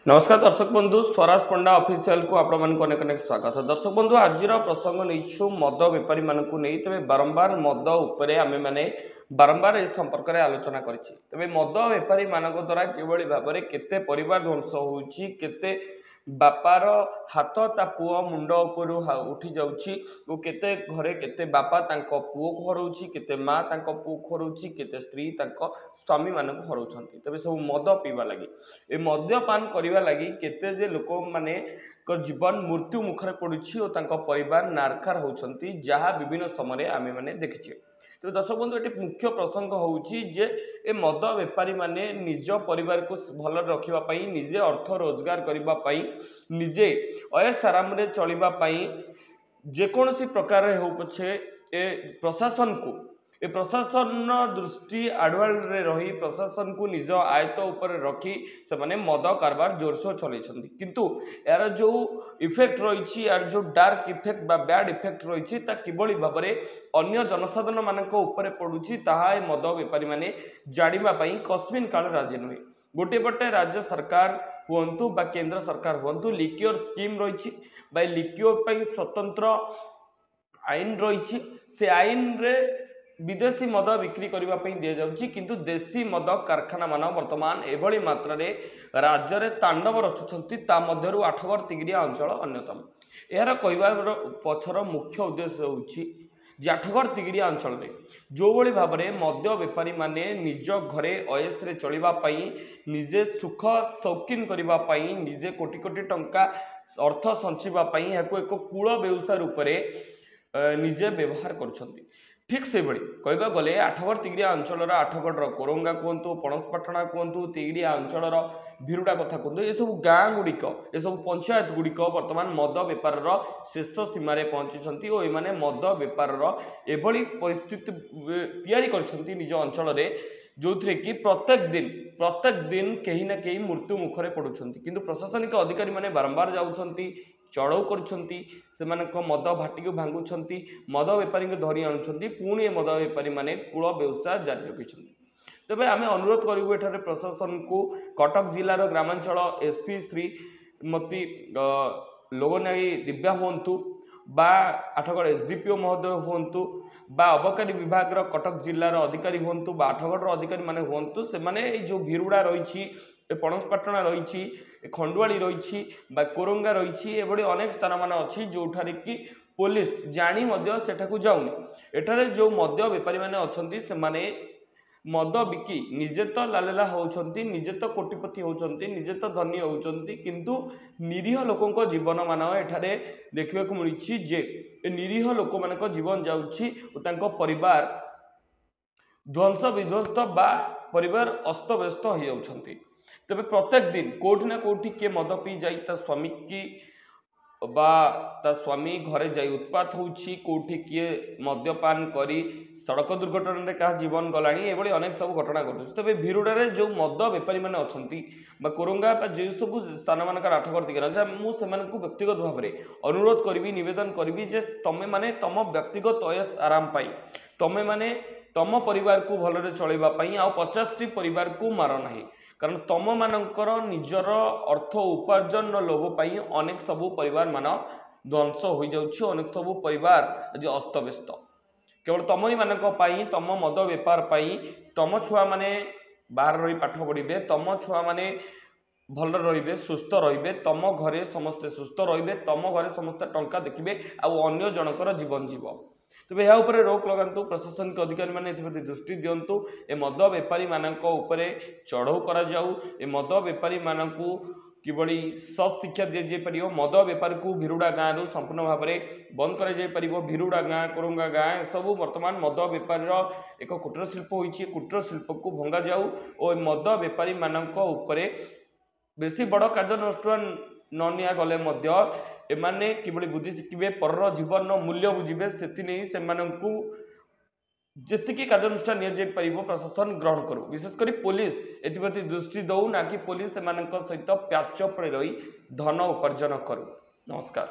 ନମସ୍କାର ଦର୍ଶକ ବନ୍ଧୁ, ସ୍ୱରାଜ ପଣ୍ଡା ଅଫିସିଆଲକୁ ଆପଣମାନଙ୍କୁ ଅନେକ ଅନେକ ସ୍ୱାଗତ। ଦର୍ଶକ ବନ୍ଧୁ, ଆଜିର ପ୍ରସଙ୍ଗ ନେଇଛୁ ମଦ ବେପାରୀମାନଙ୍କୁ ନେଇ। ତେବେ ବାରମ୍ବାର ମଦ ଉପରେ ଆମେମାନେ ବାରମ୍ବାର ଏ ସମ୍ପର୍କରେ ଆଲୋଚନା କରିଛେ। ତେବେ ମଦ ବେପାରୀମାନଙ୍କ ଦ୍ୱାରା କିଭଳି ଭାବରେ କେତେ ପରିବାର ଧ୍ୱଂସ ହେଉଛି, କେତେ ବାପାର ହାତ ତା ପୁଅ ମୁଣ୍ଡ ଉପରୁ ଉଠି ଯାଉଛି ଓ କେତେ ଘରେ କେତେ ବାପା ତାଙ୍କ ପୁଅକୁ ହରଉଛି, କେତେ ମା ତାଙ୍କ ପୁଅକୁ ହରଉଛି, କେତେ ସ୍ତ୍ରୀ ତାଙ୍କ ସ୍ୱାମୀମାନଙ୍କୁ ହରଉଛନ୍ତି। ତେବେ ସବୁ ମଦ ପିଇବା ଲାଗି, ଏ ମଦ୍ୟପାନ କରିବା ଲାଗି କେତେ ଯେ ଲୋକମାନଙ୍କ ଜୀବନ ମୃତ୍ୟୁ ମୁଖରେ ପଡ଼ୁଛି ଓ ତାଙ୍କ ପରିବାର ନାରଖାର ହେଉଛନ୍ତି, ଯାହା ବିଭିନ୍ନ ସମୟରେ ଆମେମାନେ ଦେଖିଛେ। ତେବେ ଦର୍ଶକ ବନ୍ଧୁ, ଏଠି ମୁଖ୍ୟ ପ୍ରସଙ୍ଗ ହେଉଛି ଯେ ଏ ମଦ ବେପାରୀମାନେ ନିଜ ପରିବାରକୁ ଭଲରେ ରଖିବା ପାଇଁ, ନିଜେ ଅର୍ଥ ରୋଜଗାର କରିବା ପାଇଁ, ନିଜେ ଅଏସ ଆରାମରେ ଚଳିବା ପାଇଁ ଯେକୌଣସି ପ୍ରକାରରେ ହେଉ ପଛେ ଏ ପ୍ରଶାସନକୁ, ଏ ପ୍ରଶାସନର ଦୃଷ୍ଟି ଆଢ଼ୁଆଳରେ ରହି, ପ୍ରଶାସନକୁ ନିଜ ଆୟତ୍ତ ଉପରେ ରଖି ସେମାନେ ମଦ କାରବାର ଜୋରସୋର ଚଲେଇଛନ୍ତି। କିନ୍ତୁ ଏହାର ଯେଉଁ ଇଫେକ୍ଟ ରହିଛି, ଏହାର ଯେଉଁ ଡାର୍କ ଇଫେକ୍ଟ ବା ବ୍ୟାଡ୍ ଇଫେକ୍ଟ ରହିଛି, ତା କିଭଳି ଭାବରେ ଅନ୍ୟ ଜନସାଧାରଣମାନଙ୍କ ଉପରେ ପଡ଼ୁଛି, ତାହା ଏ ମଦ ବେପାରୀମାନେ ଜାଣିବା ପାଇଁ କସ୍ମିନ କାଳ ରାଜି ନୁହେଁ। ଗୋଟିଏ ପଟେ ରାଜ୍ୟ ସରକାର ହୁଅନ୍ତୁ ବା କେନ୍ଦ୍ର ସରକାର ହୁଅନ୍ତୁ, ଲିକ୍ୟୋର ସ୍କିମ୍ ରହିଛି ବା ଏ ଲିକ୍ୟୋର ପାଇଁ ସ୍ୱତନ୍ତ୍ର ଆଇନ ରହିଛି। ସେ ଆଇନରେ ବିଦେଶୀ ମଦ ବିକ୍ରି କରିବା ପାଇଁ ଦିଆଯାଉଛି, କିନ୍ତୁ ଦେଶୀ ମଦ କାରଖାନାମାନ ବର୍ତ୍ତମାନ ଏଭଳି ମାତ୍ରାରେ ରାଜ୍ୟରେ ତାଣ୍ଡବ ରଚୁଛନ୍ତି, ତା ମଧ୍ୟରୁ ଆଠଗଡ଼ ତିଗିରିଆ ଅଞ୍ଚଳ ଅନ୍ୟତମ। ଏହାର କହିବାର ପଛର ମୁଖ୍ୟ ଉଦ୍ଦେଶ୍ୟ ହେଉଛି ଯେ ଆଠଗଡ଼ ତିଗିରିଆ ଅଞ୍ଚଳରେ ଯେଉଁଭଳି ଭାବରେ ମଦ୍ୟ ବେପାରୀମାନେ ନିଜ ଘରେ ଅଏସରେ ଚଳିବା ପାଇଁ, ନିଜେ ସୁଖ ସୌକିନ କରିବା ପାଇଁ, ନିଜେ କୋଟି କୋଟି ଟଙ୍କା ଅର୍ଥ ସଞ୍ଚିବା ପାଇଁ ଏହାକୁ ଏକ କୂଳ ବ୍ୟବସାୟ ରୂପରେ ନିଜେ ବ୍ୟବହାର କରୁଛନ୍ତି, ଠିକ୍ ସେଇଭଳି କହିବାକୁ ଗଲେ ଆଠଗଡ଼ ତିଗିରିଆ ଅଞ୍ଚଳର ଆଠଗଡ଼ର କୋରଙ୍ଗା କୁହନ୍ତୁ, ପଣସପାଟଣା କୁହନ୍ତୁ, ତିଗିରିଆ ଅଞ୍ଚଳର ଭିରୁଡ଼ା କଥା କୁହନ୍ତୁ, ଏସବୁ ଗାଁ ଗୁଡ଼ିକ, ଏସବୁ ପଞ୍ଚାୟତ ଗୁଡ଼ିକ ବର୍ତ୍ତମାନ ମଦ ବେପାରର ଶେଷ ସୀମାରେ ପହଞ୍ଚିଛନ୍ତି ଓ ଏମାନେ ମଦ ବେପାରର ଏଭଳି ପରିସ୍ଥିତି ତିଆରି କରିଛନ୍ତି ନିଜ ଅଞ୍ଚଳରେ, ଯେଉଁଥିରେ କି ପ୍ରତ୍ୟେକ ଦିନ କେହି ନା କେହି ମୃତ୍ୟୁ ମୁଖରେ ପଡ଼ୁଛନ୍ତି। କିନ୍ତୁ ପ୍ରଶାସନିକ ଅଧିକାରୀମାନେ ବାରମ୍ବାର ଯାଉଛନ୍ତି, ଚଢ଼ଉ କରୁଛନ୍ତି, ସେମାନଙ୍କ ମଦ ଭାଟିକୁ ଭାଙ୍ଗୁଛନ୍ତି, ମଦ ବେପାରୀଙ୍କୁ ଧରି ଆଣୁଛନ୍ତି, ପୁଣି ଏ ମଦ ବେପାରୀମାନେ କୂଳ ବ୍ୟବସାୟ ଜାରି ରଖିଛନ୍ତି। ତେବେ ଆମେ ଅନୁରୋଧ କରିବୁ ଏଠାରେ ପ୍ରଶାସନକୁ, କଟକ ଜିଲ୍ଲାର ଗ୍ରାମାଞ୍ଚଳ ଏସ୍ ପି ଶ୍ରୀମତୀ ଲୋଗନାୟୀ ଦିବ୍ୟା ହୁଅନ୍ତୁ ବା Athagarh S D P O ମହୋଦୟ ହୁଅନ୍ତୁ ବା ଅବକାରୀ ବିଭାଗର କଟକ ଜିଲ୍ଲାର ଅଧିକାରୀ ହୁଅନ୍ତୁ ବା ଆଠଗଡ଼ର ଅଧିକାରୀମାନେ ହୁଅନ୍ତୁ, ସେମାନେ ଏଇ ଯେଉଁ ଭିରୁଡ଼ା ରହିଛି, ଏ ପଣସପାଟଣା ରହିଛି, ଏ ଖଣ୍ଡୁଆଳି ରହିଛି ବା କୋରଙ୍ଗା ରହିଛି, ଏଭଳି ଅନେକ ସ୍ଥାନମାନ ଅଛି ଯେଉଁଠାରେ କି ପୋଲିସ ଜାଣି ମଧ୍ୟ ସେଠାକୁ ଯାଉନି। ଏଠାରେ ଯେଉଁ ମଦ୍ୟ ବେପାରୀମାନେ ଅଛନ୍ତି, ସେମାନେ ମଦ ବିକି ନିଜେ ତ ଲାଲେଲା ହେଉଛନ୍ତି, ନିଜେ ତ କୋଟିପତି ହେଉଛନ୍ତି, ନିଜେ ତ ଧନୀ ହେଉଛନ୍ତି, କିନ୍ତୁ ନିରୀହ ଲୋକଙ୍କ ଜୀବନମାନ ଏଠାରେ ଦେଖିବାକୁ ମିଳିଛି ଯେ ଏ ନିରୀହ ଲୋକମାନଙ୍କ ଜୀବନ ଯାଉଛି ଓ ତାଙ୍କ ପରିବାର ଧ୍ୱଂସ ବିଧ୍ୱସ୍ତ ବା ପରିବାର ଅସ୍ତବ୍ୟସ୍ତ ହେଇଯାଉଛନ୍ତି। ତେବେ ପ୍ରତ୍ୟେକ ଦିନ କେଉଁଠି ନା କେଉଁଠି କିଏ ମଦ ପିଇ ଯାଇ ତା ସ୍ୱାମୀ କି ବା ତା ସ୍ୱାମୀ ଘରେ ଯାଇ ଉତ୍ପାତ ହେଉଛି, କେଉଁଠି କିଏ ମଦ୍ୟପାନ କରି ସଡ଼କ ଦୁର୍ଘଟଣାରେ କାହା ଜୀବନ ଗଲାଣି, ଏଭଳି ଅନେକ ସବୁ ଘଟଣା ଘଟୁଛି। ତେବେ ଭିରୁଡ଼ାରେ ଯେଉଁ ମଦ ବେପାରୀମାନେ ଅଛନ୍ତି ବା କୋରଙ୍ଗା ବା ଯେଉଁ ସବୁ ସ୍ଥାନମାନଙ୍କର ଆଠଗଡ଼ ଦିଗରେ ଅଛି, ମୁଁ ସେମାନଙ୍କୁ ବ୍ୟକ୍ତିଗତ ଭାବରେ ଅନୁରୋଧ କରିବି, ନିବେଦନ କରିବି ଯେ ତମେମାନେ ତମ ବ୍ୟକ୍ତିଗତ ଅୟସ ଆରାମ ପାଇଁ, ତମେମାନେ ତମ ପରିବାରକୁ ଭଲରେ ଚଳେଇବା ପାଇଁ ଆଉ 50ଟି ପରିବାରକୁ ମାର ନାହିଁ। କାରଣ ତମମାନଙ୍କର ନିଜର ଅର୍ଥ ଉପାର୍ଜନର ଲୋଭ ପାଇଁ ଅନେକ ସବୁ ପରିବାରମାନ ଧ୍ୱଂସ ହୋଇଯାଉଛି, ଅନେକ ସବୁ ପରିବାର ଆଜି ଅସ୍ତବ୍ୟସ୍ତ କେବଳ ତମରିମାନଙ୍କ ପାଇଁ, ତମ ମଦ ବେପାର ପାଇଁ। ତମ ଛୁଆମାନେ ବାହାରେ ରହି ପାଠ ପଢ଼ିବେ, ତମ ଛୁଆମାନେ ଭଲରେ ରହିବେ, ସୁସ୍ଥ ରହିବେ, ତମ ଘରେ ସମସ୍ତେ ସୁସ୍ଥ ରହିବେ, ତମ ଘରେ ସମସ୍ତେ ଟଙ୍କା ଦେଖିବେ, ଆଉ ଅନ୍ୟ ଜଣଙ୍କର ଜୀବନ ଯିବ। ତେବେ ଏହା ଉପରେ ରୋକ ଲଗାନ୍ତୁ, ପ୍ରଶାସନିକ ଅଧିକାରୀମାନେ ଏଥିପ୍ରତି ଦୃଷ୍ଟି ଦିଅନ୍ତୁ। ଏ ମଦ ବେପାରୀମାନଙ୍କ ଉପରେ ଚଢ଼ଉ କରାଯାଉ। ଏ ମଦ ବେପାରୀମାନଙ୍କୁ କିଭଳି ସତ୍ ଶିକ୍ଷା ଦିଆଯାଇପାରିବ, ମଦ ବେପାରକୁ ଭିରୁଡ଼ା ଗାଁରୁ ସମ୍ପୂର୍ଣ୍ଣ ଭାବରେ ବନ୍ଦ କରାଯାଇପାରିବ। ଭିରୁଡ଼ା ଗାଁ, କୋରଙ୍ଗା ଗାଁ, ଏସବୁ ବର୍ତ୍ତମାନ ମଦ ବେପାରୀର ଏକ କୁଟୀର ଶିଳ୍ପ ହୋଇଛି। କୁଟୀର ଶିଳ୍ପକୁ ଭଙ୍ଗାଯାଉ ଓ ଏ ମଦ ବେପାରୀମାନଙ୍କ ଉପରେ ବେଶୀ ବଡ଼ କାର୍ଯ୍ୟାନୁଷ୍ଠାନ ନ ନିଆଗଲେ ମଧ୍ୟ ଏମାନେ କିଭଳି ବୁଦ୍ଧି ଶିଖିବେ, ପରର ଜୀବନର ମୂଲ୍ୟ ବୁଝିବେ, ସେଥିନେଇ ସେମାନଙ୍କୁ ଯେତିକି କାର୍ଯ୍ୟାନୁଷ୍ଠାନ ନିଆଯାଇପାରିବ ପ୍ରଶାସନ ଗ୍ରହଣ କରୁ। ବିଶେଷ କରି ପୋଲିସ ଏଥିପ୍ରତି ଦୃଷ୍ଟି ଦେଉ, ନା କି ପୋଲିସ ସେମାନଙ୍କ ସହିତ ପ୍ୟାଚଅପ୍ରେ ରହି ଧନ ଉପାର୍ଜନ କରୁ। ନମସ୍କାର।